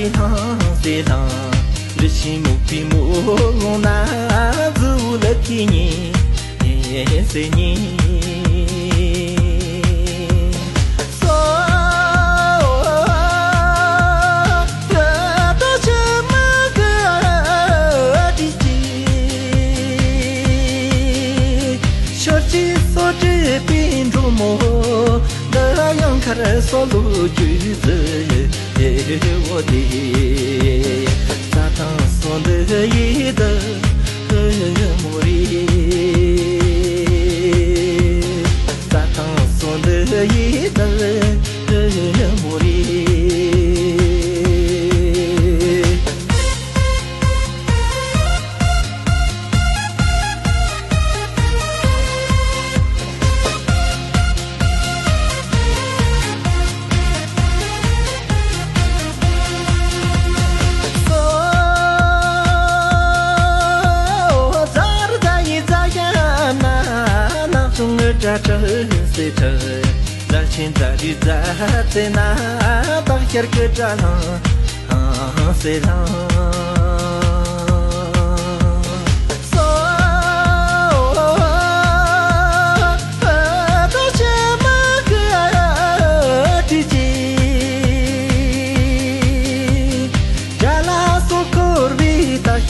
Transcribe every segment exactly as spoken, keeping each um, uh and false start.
ལྷང་སེ་ལྷང་། འདྲི་ཞིང་མུག་པའི་མུ་ལོང་ན་རྫི་བོ་ལ་ཁི་ཉིན་སེ་ཉིན། སོ་ད་ཆ་མ་ག་དྲི་ཅི། ཤོར་ཅི་སོ་བྲེད་པའི་འགྲོ་མོ། འདི་ཡང་ཁར་སོ་ལུ་རྒྱུ་ཟེར། འོ་དེ། རྩྭ་ཐང་སོ་འདི་ཡི་འདི་མོ་རེད། རྩྭ་ཐང་སོ་འདི་ཡི་འདི་མོ་རེད།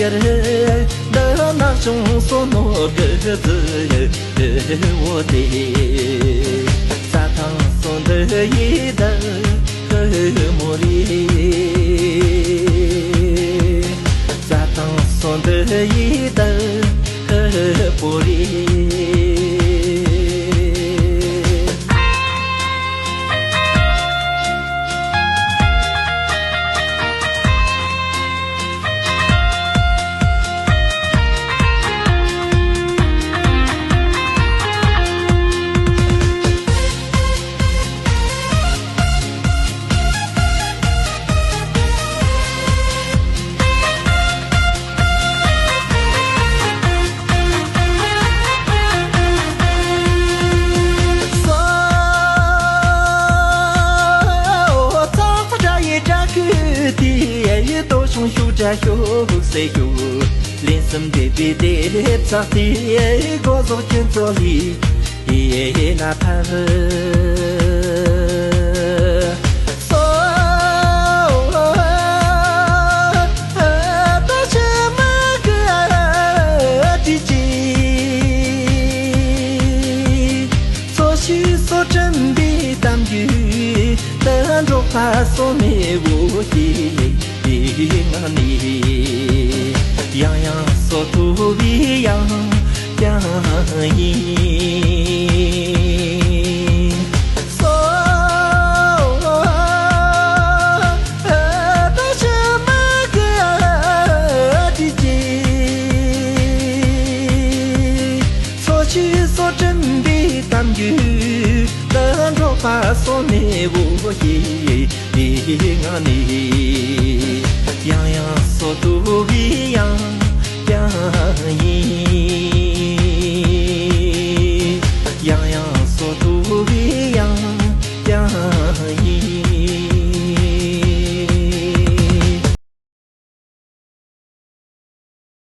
འདི་ནག་ཆུང་སོ་ནོར་གི་རྫི་བོ་དེ། རྩྭ་ཐང་སོ་འདི་ཡི་འདི་མོ་རེད། རྩྭ་ཐང་སོ་འདི་ཡི་འདི་པོ་རེད། ལན་གསུམ་འདེབས་པའི་དེབ་ཚགས་དེ་སྒོ་ཟོག་ཁྱེད་ཚོ་ལས་ཡེ་ན་ཕར། སོ་ད་ཆ་མ་ག་དྲི་ཅི། སོ་ཤི་སོ་དྲན་པའི་གཏམ་རྒྱུད་ད་འགྲོགས་པ་སོ་མེ་བོ་ཞིག་ཡང་ཡང་སོ་ཐུ་བི་ཡང་ཡང་ཡིན། སོ་ད་ཆ་མ་ག་དྲི་ཅི། སོ་ཤི་སོ་དྲན་པའི་གཏམ་རྒྱུད་ད་འགྲོགས་པ་སོ་མེ་བོ་ཞིག་ཡིན། ང་ནི་ཡང་ཡང་སོ་ཐུ་བི་ཡང་ཡང་ཡིན།